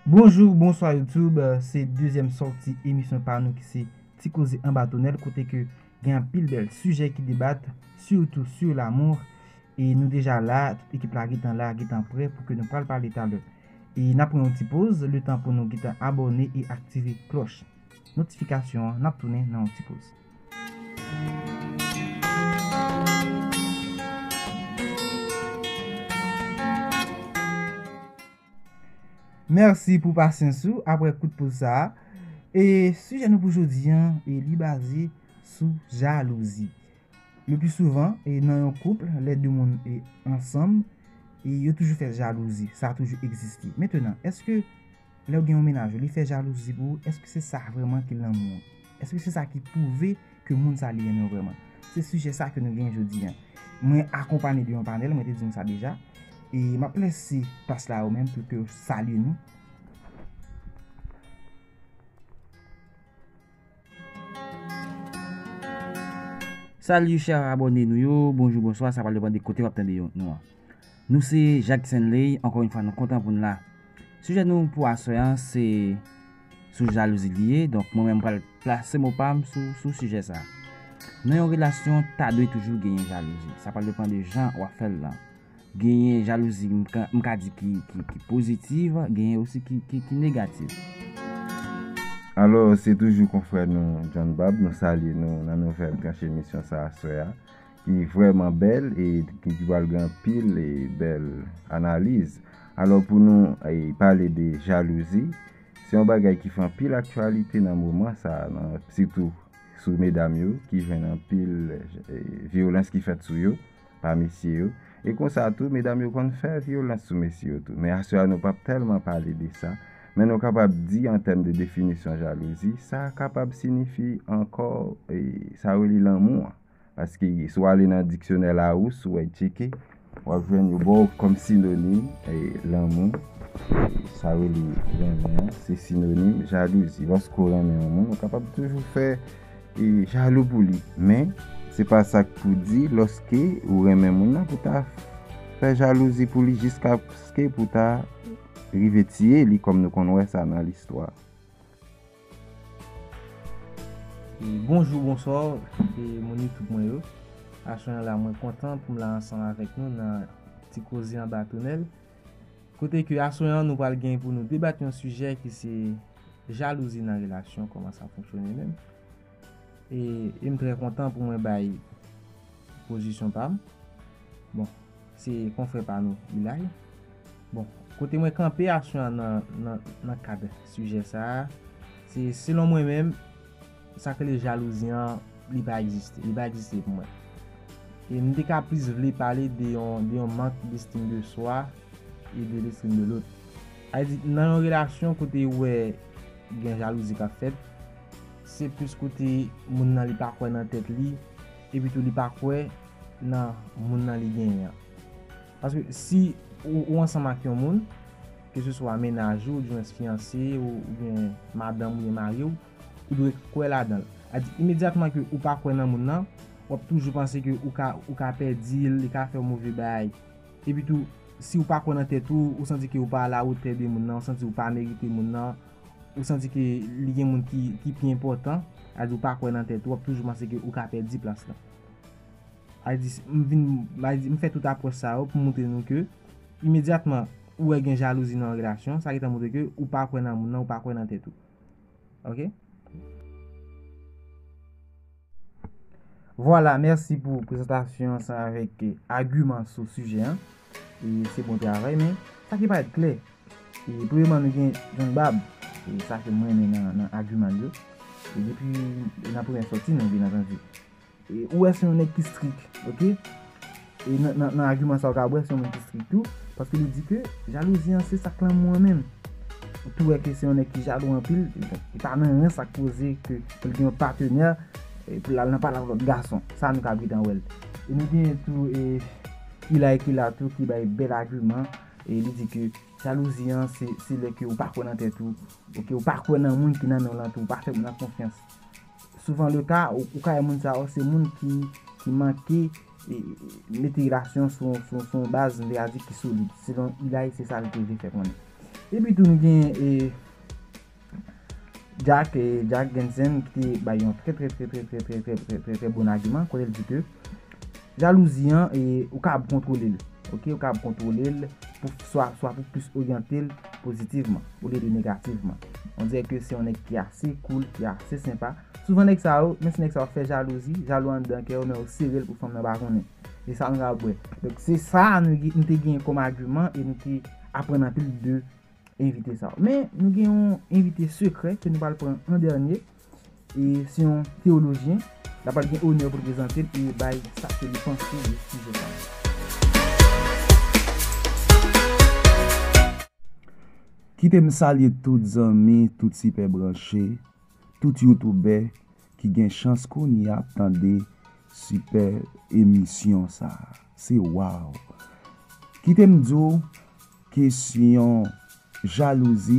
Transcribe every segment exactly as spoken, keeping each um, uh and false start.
Bonjou, bonswa YouTube. Se dezyèm sòti emisyon pa nou ki se Ti Koze Anba Tonèl, kote ke gen anpil bèl sijè ki debat, surtout sur l'amour. E nou deja la, tout ekip la gentan la, gentan prè pou ke nou pral pale talè. E n ap pran yon ti poz, letan pou nou gentan abòne e aktive klòch notifikasyon an. N ap tounen nan yon ti poz. Mèsi pou pasyans ou apre kout poz sa a. E sijè nou pou jodi an, e li baze sou jalouzi. Le pli souvan, e nan yon koup, lè de moun e ansanm, e yo toujou fè jalouzi. Sa toujou egziste. Mentenan, èske lè w gen yon mennaj ou, li fè jalouzi pou ou, èske se sa vrèman ki lanmou an? Èske se sa ki pwouve ke moun sa li renmen w vrèman? Se sijè sa ke nou gen jodi an. Mwen akonpanye de yon panèl, mwen te di nou sa deja. E m ap lese plas la yo menm pou ke yo salye nou. Salut chè abòne nou yo, bonjou, bonswa, sa pral depann de kote w ap tande yo, nou an. Nou se Jacques Senley, ankò yon fwa nou kontan pou n la. Sijè nou pou aswè an se sou jalouzi li ye, donk mwen menm pral plase mo pa m sou, sou sijè sa. Nan yon relasyon, ta dwe toujou genyen jalouzi. Sa pral depann de jan w ap fè l lan. Genyen jalouzi, m ka, m ka di ki, ki, ki pozitiv, genyen osi ki, ki, ki negatif. Alò, se toujou konfrè nou John Bab, nou salye nou nan nouvèl tranch emisyon sa aswè a, ki vrèman bèl e ki, ki pral gen anpil e bèl analiz. Alò, pou nou e pale de jalouzi, se yon bagay ki fè anpil aktyalite nan moman sa a, nan, sitou sou medam yo, ki jwenn anpil e vyolans ki fèt sou yo pa mesye yo. E konsa tou, medam yo konn fè vyolans sou mesye yo tou. Men aswè a, nou p ap tèlman pale de sa. Men nou kapab di, an tèm de definisyon jalouzi, sa kapab siyifi ankò e sa yo rele lanmou an. Paske si w ale nan diksyonè Lawous, ou wè tcheke, w ap jwenn yo ba w kòm sinonim e lanmou. E sa yo rele renmen an, se sinonim jalouzi. Lòske w renmen yon moun, ou kapab toujou fè e jalou pou li. Men, se pa sa k pou di lòske ou renmen moun nan pou ta fè jalouzi pou li jiskaske pou ta rive tiye li, kòm nou konn wè sa nan listwa. E bonjou, bonswa, e moun YouTube mwen yo. Aswè an la, mwen kontan pou m la ansanm avèk nou nan Ti Koze Anba Tonèl. Kote ke aswè an nou pral gen pou nou debat yon sijè ki se jalouzi nan relasyon, kòman sa fonksyone menm. E, e m trè kontan pou mwen bay pozisyon pa m. Bon, se konfrè pa nou, Ilay. Bon, kote mwen kanpe aswè an nan, nan, nan kad sijè sa a, se selon mwen menm, sa k rele jalouzi an, li pa egziste. Li pa egziste pou mwen. E m te ka plis vle pale de yon, de yon mank d'estime de soi e de l'estime de l'autre. Sa vle di, nan yon relasyon kote ou wè gen jalouzi k ap fèt, se plis kote moun nan li pa kwè nan tèt li, epi tou li pa kwè nan moun nan li genyen an. Paske si ou, ou ansanm ak yon moun, keseswa mennaj ou, oubyen fiyanse ou, oubyen madanm oubyen mari w, ou dwe kwè ladan l. Sa vle di, imedyatman ke ou pa kwè nan moun nan, w ap toujou panse ke ou ka, ou ka pèdi l, li ka fè w move bagay. Epi tou, si ou pa kwè nan tèt ou, ou santi ke ou pa alawotè de moun nan, ou santi ou pa merite moun nan, ou santi ke li gen moun ki, ki pi enpòtan, sa vle di ou pa kwè nan tèt ou, w ap toujou panse ke ou ka pèdi plas lan. Sa vle di, m vin, sa vle di, m fè tout apwòch sa yo pou montre nou ke, imedyatman, ou wè gen jalouzi nan yon relasyon, sa gentan montre ke ou pa kwè nan moun nan, ou pa kwè nan tèt ou. Ok? Vwala, mèsi pou prezantasyon ansanm avèk, eh, agiman sou sijè an. E se bon travay, men sa ki parèt klè. E premyèman, nou gen John Bab, e sa ke mwen renmen nan, nan agiman l yo. E depi nan premyè sòti, nou, byen antandi. E ou wè se yon nèg ki strik, ok? E nan, nan, nan agiman sa, ou ka wè se yon moun ki strik tou, paske li di ke jalouzi an se sa k lanmou an menm. Ou tou wè ke se yon nèg ki jalou anpil, li pa nan anyen sa k poze ke pou l gen yon patenè, e pou l al nan pale ak lòt gason. Sa nou ka gentan wè l. E nou genyen tou, e, Ilay ki la tou, ki bay bèl agiman, e li di ke jalouzi an, se, se lè ke ou pa kwè nan tèt ou, ok, ou pa kwè nan moun ki nan men w lan tou, ou pa fè moun nan konfyans. Souvan le ka, ou, ou ka wè moun sa yo, se moun ki, ki manke, e, mete relasyon sou, sou, sou yon baz, m te ka di, ki solid. Selon Ilay, se sa l te vle fè konnen. Epi tou nou gen e, Jack, e, Jack Jensen ki te bay yon trè trè trè trè trè trè trè trè trè trè bon agiman kote l di ke jalouzi an, e, ou kapab kontwole l. Oke, ou kapab kontwole l pou swa, swa pou plis oryante l pozitivman olye de negativman. On dirè ke se yon nèg ki ase cool, ki ase senpa. Souvan nèg sa yo, menm si nèg sa yo fè jalouzi, jalou anndan kè yo, men yo sere l pou fanm nan pa konnen. E sa nou ka wè. Donk se sa nou, nou te gen kòm agiman e nou te aprann anpil de envite sa yo. Men nou gen yon envite sekrè ke nou pral pran an dènye. E se yon teyolojyen. L ap pral gen onè pou l prezante l e bay sa ke li panse de sijè sa yo. Kite m salye tout zanmi, tout sipè branche, tout youtubè ki gen chans kounye a ap tande sipè emisyon sa a. Se waw! Kite m di w, kesyon jalouzi,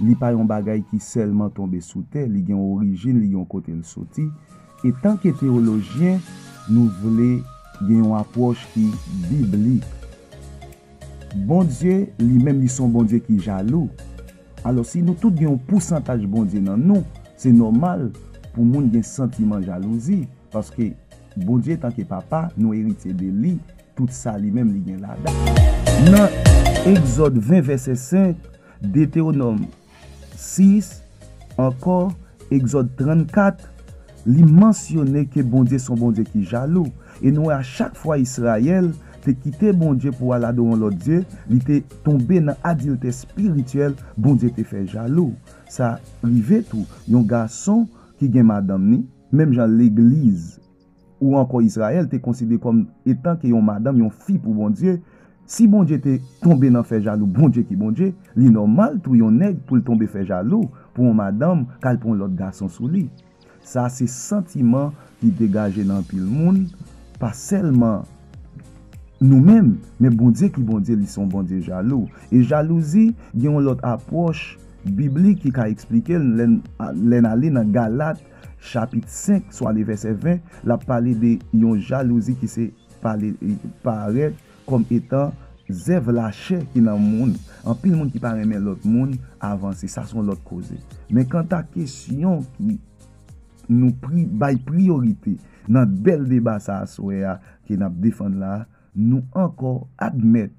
li pa yon bagay ki sèlman tonbe sou tè, li gen yon orijin, li gen yon kote l soti. Etanke teyolojyen, nou vle gen yon apwòch ki biblik. Bondye, li menm, li se yon Bondye ki jalou. Alò, si nou tout gen yon pousantaj Bondye nan nou, se nòmal pou moun gen santiman jalouzi, paske Bondye, etanke Papa, nou eritye de li, tout sa li menm li gen ladan. Nan Egzòd ven, vèsè senk, Detewonòm sis, ankò Egzòd trannkat, li mansyone ke Bondye se yon Bondye ki jalou. E nou wè a chak fwa Izrayèl te kite Bondye pou al adore yon lòt dye, li te tonbe nan adiltè espirityèl, Bondye te fè jalou. Sa rive tou, yon gason ki gen madanm ni, menm jan legliz ou ankò Izrayèl te konsidere kòm etanke yon madanm, yon fi pou Bondye, si Bondye te tonbe nan fè jalou, Bondye ki Bondye, li nòmal tou yon nèg pou l tonbe fè jalou pou yon madanm k al pran yon lòt gason sou li. Sa se santiman ki degaje nan anpil moun, pa sèlman nou menm, men Bondye ki Bondye, li se yon Bondye jalou. E jalouzi gen yon lòt apwòch biblik ki ka eksplike l lè n, lè n ale nan Galat chapit senk, swa le vèsè ven, l ap pale de yon jalouzi ki se pale, parèt kòm etan zèv lachè ki nan moun. Anpil moun ki pa renmen lòt moun avanse, sa se yon lòt koze. Men kanta kesyon ki nou pri, bay priyorite nan bèl deba sa aswè a ke n ap defann la, nou ankò admèt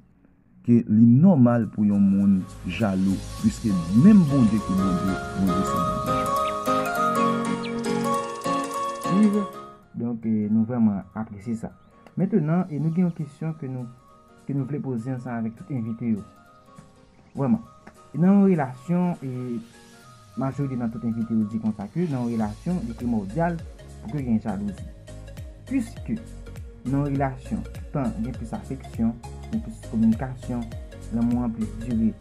ke li nòmal pou yon moun jalou, piske menm Bondye ki Bondye, Bondye se Bondye jalou. Viv, donk, e, nou vrèman apresye sa. Mentenan, e nou gen yon kesyon ke nou, ke nou vle poze ansanm avèk tout envite yo. Vrèman, nan yon relasyon, e, majorite nan tout envite yo di konsa ke nan yon relasyon, li primòdyal pou ke gen jalouzi. Piske nan yon relasyon, toutan gen plis afeksyon, gen plis kominikasyon, lanmou an plis dire,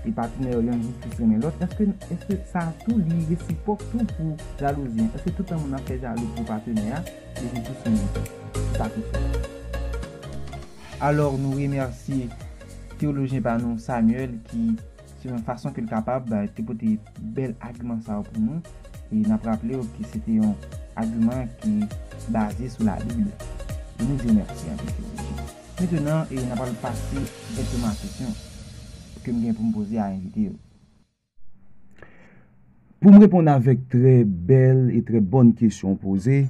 e patnè yo yonn vin plis renmen lòt, èske, èske sa tou li resipwòk tou pou jalouzi an? Èske toutan moun ap fè jalou pou patnè a, li vin plis renmen sa tou fè? Alò, nou remèsye teyolojyen pa nou, Samuel, ki selon fason ke l kapab, te pote bèl agiman sa yo pou nou. E n ap raple w ke se te yon agiman ki baze sou Labib. E nou di w mèsi anpil, teyolojyen. Mentenan, e n ap al pase dirèkteman a kesyon ke m gen pou m poze a envite yo. Pou m reponn avèk trè bèl e trè bòn kesyon w poze,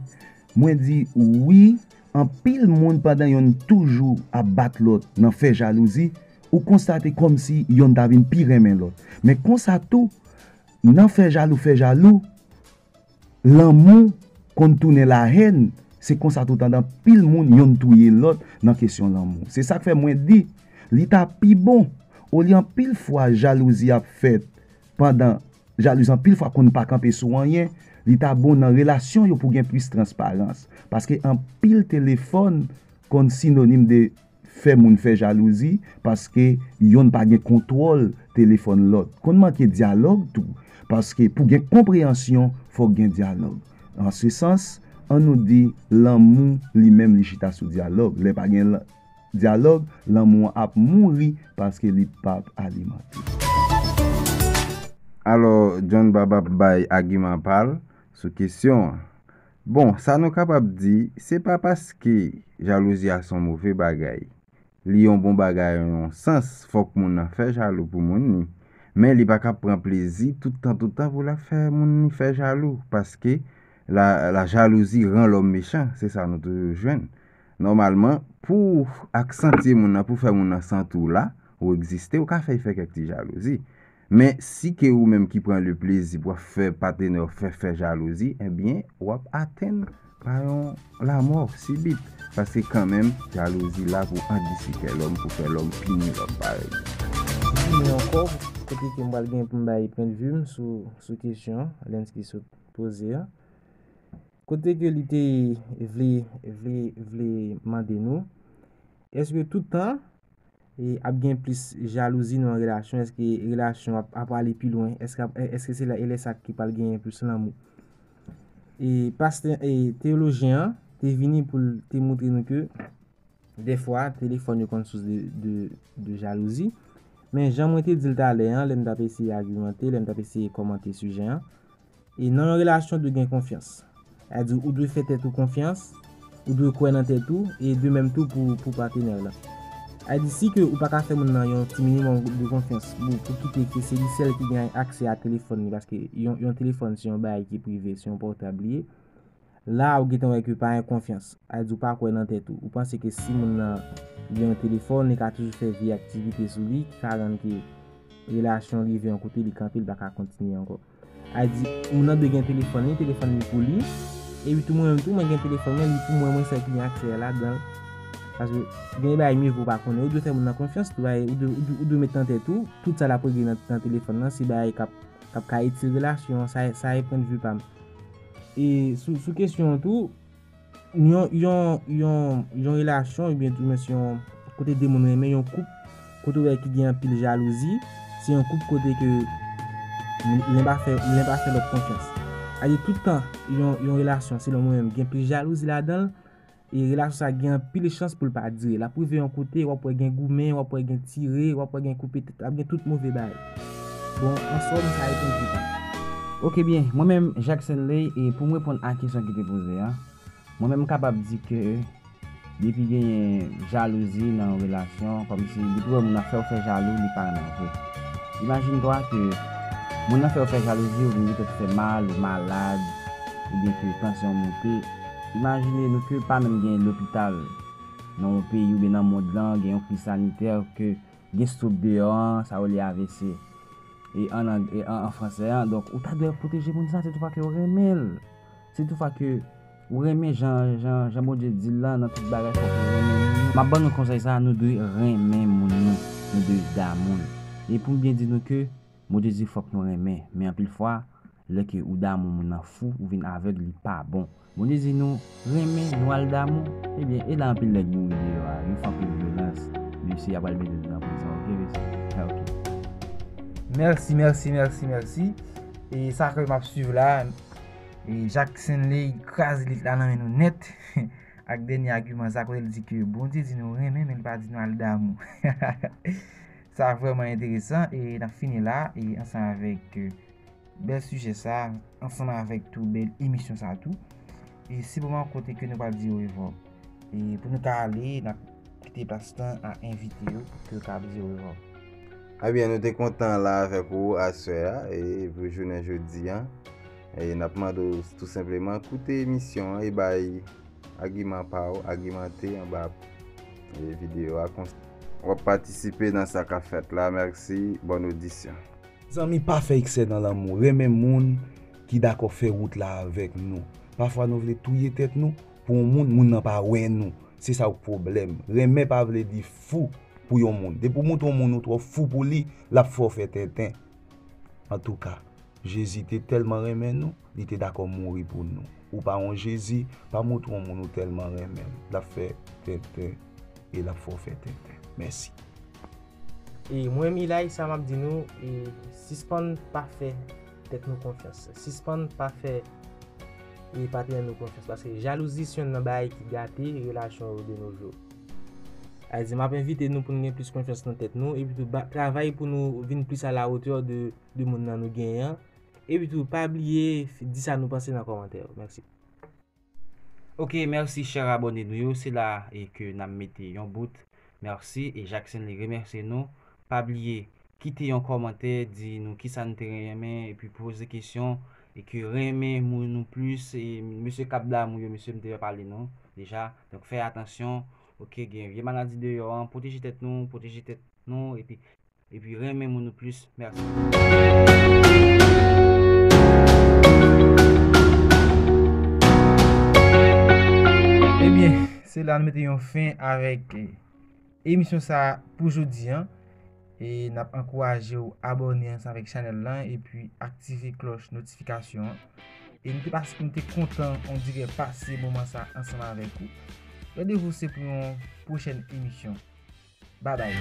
mwen di wi, anpil moun pandan yonn toujou ap bat lòt nan fè jalouzi, ou konstate kòmsi yonn ta vin pi renmen lòt. Men konsa tou, nan fè jalou, fè jalou, lanmou konn tounen lahèn, se konsa tou tande anpil moun yonn touye lòt nan kesyon lanmou. Se sa k fè mwen di, li ta pi bon, olye anpil fwa jalouzi ap fèt, pandan jalouzi anpil fwa konn pa kanpe sou anyen, li ta bon nan relasyon yo pou gen plis transparans. Paske anpil telefòn konn sinonim de fè moun fè jalouzi, paske yonn pa gen kontwòl telefòn lòt. Konn manke dyalòg tou, paske pou gen konpreyansyon, fòk gen dyalòg. An se sans, an nou di lanmou li menm li chita sou dyalòg. Lè pa gen la-, dyalòg, lanmou an ap mouri paske li p ap alimante. Alò, John Baba bay agiman pa l sou kesyon an. Bon, sa nou kapab di, se pa paske jalouzi a se yon move bagay. Li yon bon bagay an yon sans, fòk moun nan fè jalou pou moun ni. Men li pa ka pran plezi tout tan, tout tan pou l ap fè moun li fè jalou, paske la, la jalousie rend l'homme méchant, se sa nou toujou jwenn. Nòmalman, pou w aksantye moun nan, pou fè moun nan santi w la, ou egziste, ou ka fè l fè kèk ti jalouzi. Men si ke ou menm ki pran le plezi pou w ap fè patnè w fè, fè jalouzi, ebyen, w ap atenn pa yon lanmò sibit. Paske kanmenm, jalouzi la pou andisite lòm, pou fè lòm pini lòm parèy. Vini ankò, kote ke m pral gen pou m bay pwendvi m sou, sou kesyon Lensky sot poze a. Kote ke li te vle, vle, vle mande nou, èske tout tan, e, ap gen plis jalouzi nan yon relasyon? Èske relasyon ap, ap ale pi lwen? Èske ap, èske se la, e lè sa ki pral genyen plis lanmou? E pastè, e teyolojyen an te vini pou l te montre nou ke dèfwa, telefòn yo konn sous de, de, de jalouzi. Men jan mwen te di l talè an, lè m t ap eseye agimante, lè m t ap eseye kòmante sijè an, e nan yon relasyon, dwe gen konfyans. Sa di, ou dwe fè tèt ou konfyans, ou dwe kwè nan tèt ou, e de menm tou pou, pou patnè w lan. Sa di, si ke ou pa ka fè moun nan yon ti minimòm de konfyans, pou, pou kite ke se li sèl ki gen aksè a telefòn li, paske yon, yon telefòn se yon bagay ki prive, se yon pòtab li ye. La, ou gentan wè ke pa gen konfyans. Sa di, ou pa kwè nan tèt ou. Ou panse ke si moun nan gen yon telefòn, li ka toujou fè vye aktivite sou li, ki ka rann ke relasyon rive yon kote, li kanpe, li pa ka kontinye ankò. Sa di, moun nan dwe gen telefòn li, telefòn li pou li. Epi tou mwen menm tou, mwen gen telefòn mwen, li pou mwen, mwen sèl ki gen aksè ladan l. Paske gen de bagay mye vo pa konnen. Ou dwe fè moun nan konfyans, tou bagay, ou dwe, ou dwe, ou dwe met nan tèt ou, tout sa l ap regle nan, nan telefòn nan, se bagay k ap, k ap ka itil relasyon an, sa, sa e pwendvi pa m. E sou, sou kesyon an tou, yon, yon, yon, yon relasyon, oubyen tou men se yon kote de moun renmen, yon koup, kote w wè ki gen anpil jalouzi, se yon koup kote ke len pa fè, len pa fè lòt konfyans. Sa di tout tan, yon, yon relasyon, selon mwen menm, gen plis jalouzi ladan l, e relasyon sa gen anpil chans pou l pa dire. L ap rive yon kote, w ap wè gen goumen, w ap wè gen tire, w ap wè gen koupe tèt, ap gen tout move bagay. Bon, an sòm, sa e pwendvi pa m. Ok, byen. Mwen menm, Jackson Ley, e pou m reponn a kesyon ki te poze a, mwen menm m kapab di ke depi genyen jalouzi nan yon relasyon, kòmsi depi w wè moun nan fè w fè jalou, li pa renmen w vre. Imajine twa ke moun nan fè w fè jalouzi, ou vin petèt fè mal, ou malad, oubyen ke tansyon w monte. Imajine nou ke pa menm gen lopital nan yon peyi oubyen nan mond lan, gen yon kriz sanitè, ke gen stroke deyò an, sa yo rele A V C. E an ang-, e an, an fransè an, donk, ou ta dwe pwoteje moun sa, se toutfwa ke w renmen l. Se toutfwa ke ou renmen jan, jan, jan Bondye di l lan, nan tout bagay, fòk ou renmen moun. M ap ban nou konsèy sa, nou dwe renmen moun nou, nou dwe damou l. E pou m byen di nou ke, Bondye di fòk nou renmen, men anpil fwa, lè ke ou damou moun nan fou, ou vin avèg, li pa bon. Bondye di nou renmen, nou al damou. Ebyen, e la anpil nèg mouri deyò a, yo fè anpil vyolans. Mesye, y ap al mete nou nan prizon, ok, mesye? Ah, ok. Mèsi, mèsi, mèsi, mèsi. E sa ke m ap swiv la, e Jackson Ley kraze lit la nan men nou nèt. Ak dènye agiman sa, kote l di ke Bondye di nou renmen, men l pa di nou al damou. Sa vrèman enteresan, e n ap fini la, e ansanm avèk, e, bèl sijè sa, ansanm avèk tou bèl emisyon sa tou. E se moman kote ke nou pral di orevwa. E pou nou ka ale, n ap kite plas lan a envite yo pou ke yo ka di orevwa. Ebyen, nou te kontan la avèk ou aswè a, e pou jounen jodi a. E n ap mande w tou senpleman koute emisyon an e bay agiman pa w, agimante anba, e, videyo a. Konsa, w ap patisipe nan sa k ap fèt la. Mèsi, bòn odisyon. Zanmi, pa fè eksè nan lanmou. Renmen moun ki dakò fè wout la avèk nou. Pafwa nou vle touye tèt nou pou yon moun, moun nan pa wè nou. Se sa k pwoblèm. Renmen pa vle di fou pou yon moun. Depi w montre yon moun ou twò fou pou li, l ap fè w fè tenten. Antouka, Jezi te tèlman renmen nou, li te dakò mouri pou nou. Ou pa yon Jezi, pa montre yon moun ou tèlman renmen l. L ap fè tenten e l ap fè w fè tenten. Mèsi. E mwen, Milay, sa m ap di nou, e sispann pa fè tèt nou konfyans. Sispann pa fè, e patnè nou konfyans. Paske jalouzi se youn nan bagay ki gate relasyon yo de nos jours. Sa di, m ap envite nou pou n gen plis konfyans nan tèt nou, epi tou ba, travay pou nou vin plis a la hauteur de, de moun nan nou genyen an. Epi tou, pa bliye f-, di sa nou panse nan kòmantè yo. Mèsi. Ok, mèsi, chè abòne nou yo. Se la, e, ke n ap mete yon bout. Mèsi, e Jackson li remèsye nou. Pa bliye kite yon kòmantè, di nou kisa nou te renmen, epi poze kesyon, e ke renmen moun nou plis, e mesye k ap damou yo, mesye m te pale nou deja. Donk, fè atansyon, oke, gen vye maladi deyò an, pwoteje tèt nou, pwoteje tèt nou, epi, epi renmen moun nou plis. Mèsi. Ebyen, se la nou mete yon fen avèk, eh, emisyon sa a pou jodi an. E n ap ankouraje w abòne ansanm avèk chanèl lan epi aktive klòch notifikasyon an. E nou te pas-, nou te kontan, on dirè, pase moman sa ansanm avèk ou. Randevou se pou yon pwochèn emisyon. Babay.